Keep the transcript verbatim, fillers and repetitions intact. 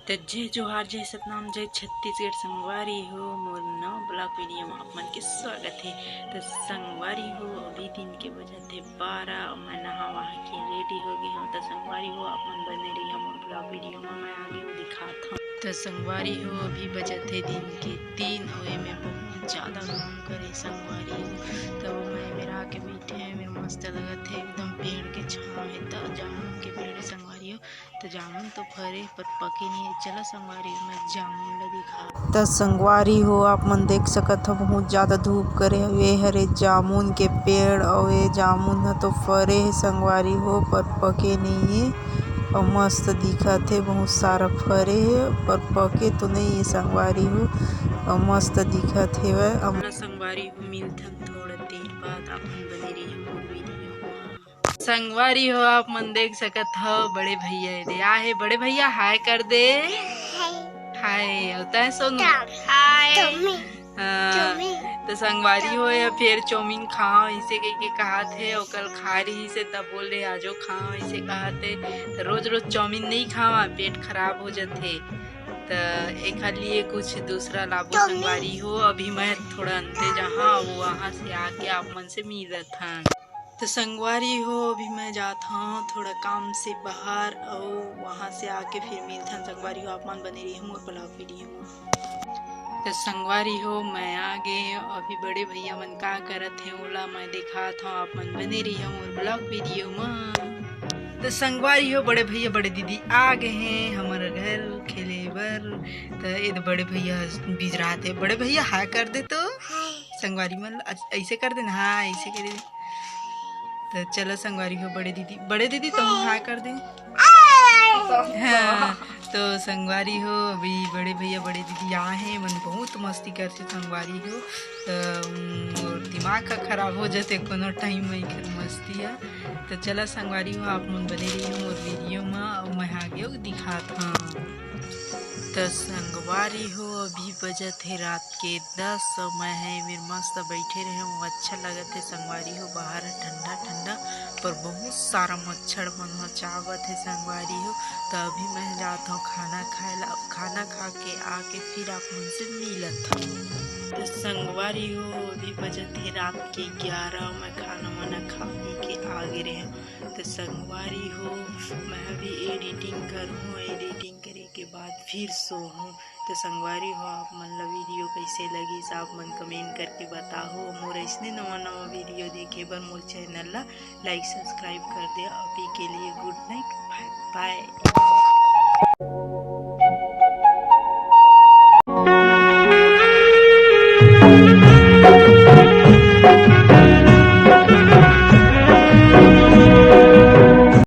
त जय जोहार, जय सतनाम, जय छत्तीसगढ़। संगवारी हो, मोर नवा vlog video म आप मन के स्वागत हे। त संगवारी हो, अभी दिन के बजत हे बारह अउ मैं नहा वहा के ready हो गे हव। त संगवारी हो, आप मन बने रहिहा मोर vlog video म, मैं आगे दिखात हव। त संगवारी हो, अभी बजत हे दिन के तीन अउ एमे बहुत ज्यादा घाम करे संगवारी हो। त मैं मेरा के बैठे हव, मेर मस्त लगत हे, एकदम पेड़ के छाँव हे, त जामुन के पेड़ हे संगवारी हो। त जामुन तो फरे पर पके नइ हे। चला संगवारी हो, मैं जामुन ला दिखा। त संगवारी हो, आप मन देख सकत हो, बहुत ज्यादा धूप करे हवे। ए हरे जामुन के पेड़ अउ ए जामुन ह तो फरे हे संगवारी हो, पर पके नइ हे। अउ मस्त दिखत हे, बहुत सारा फरे हे, पर पके तो नइ हे संगवारी हो। अउ मस्त दिखत हेवय। अब संगवारी हो, मिलथन थोड़ा देर बाद, आप मन बने रहिहा मोर video म। संगवारी हो, आप मन देख सकत हो, बड़े भैया एदे आ हे। बड़े भैया, हाय कर दे। हाय। हाय, अउ तैं सोनू? हाय। हाँ, त संगवारी हो, या फिर चौमिन खाओ, इसे कह के कहत हे, ओकर खा रही से तब बोल रहे, आजो खाओ, इसे कहत हे। त रोज रोज चौमिन नहीं खावा, पेट खराब हो जाथे। त एखर लिए कुछ दूसरा लाबो संगवारी हो। अभी मैं थोड़ा अंते जहाँ, वो वहाँ से आके आप मन से मिलत हन। त संगवारी हो, अभी मैं जात हव थोड़ा काम से बाहर, अउ वहाँ से आके फिर मिलथन संगवारी हो। आप मन बने रहिहा मोर vlog video म। त संगवारी हो, मैं आ गे हव। अभी बड़े भैया मन का करत हे, ओला मैं दिखात हव। आप मन बने रहिहा मोर vlog video म। त संगवारी हो, बड़े भैया बड़े दीदी आ गे हे हमर घर खेले बर। त एदे बड़े भैया बिजरात हे। बड़े भैया हाय कर दे तो। संगवारी मन ल अच-, ऐसे कर देना, हाँ, ऐसे कर दे। त चलो संगवारी हो, बड़े दीदी, बड़े दीदी तो हाय कर दे। हाँ, तो संगवारी हो, अभी बड़े भैया बड़े दीदी आ हे, मन बहुत मस्ती करथे संगवारी हो। त मोर दिमाग का खराब हो जाथे कोनो time में एकर मस्ती ह। त चला संगवारी हो, आप मन बने रहिहा मोर video म, अउ मैं आगे दिखात हव। त संगवारी हो, अभी बजत हे रात के दस, अउ मैं हे मेर मस्त बैठे रहे हव। अच्छा लगत हे संगवारी हो, बाहर ह ठंडा ठंडा, पर बहुत सारा मच्छर मन ह चाबत हे संगवारी हो। त अभी मैं जात हव खाना खाए ला, खाना खा के आके फिर आप मन से मिलत हव। त संगवारी हो, अभी बजत हे रात के ग्यारह, मैं खाना वाना खा पी के आ गे रहे हव। त संगवारी हो, मैं अभी editing करहूँ, editing करे के बाद फिर सोहूँ। त संगवारी हो, आप मन ला video कैसे लगिस, आप मन comment करके बताहू। मोर ऐसने नवा नवा video देखे बर मोर channel ला like subscribe कर दे। अभी के लिए good night, bye bye।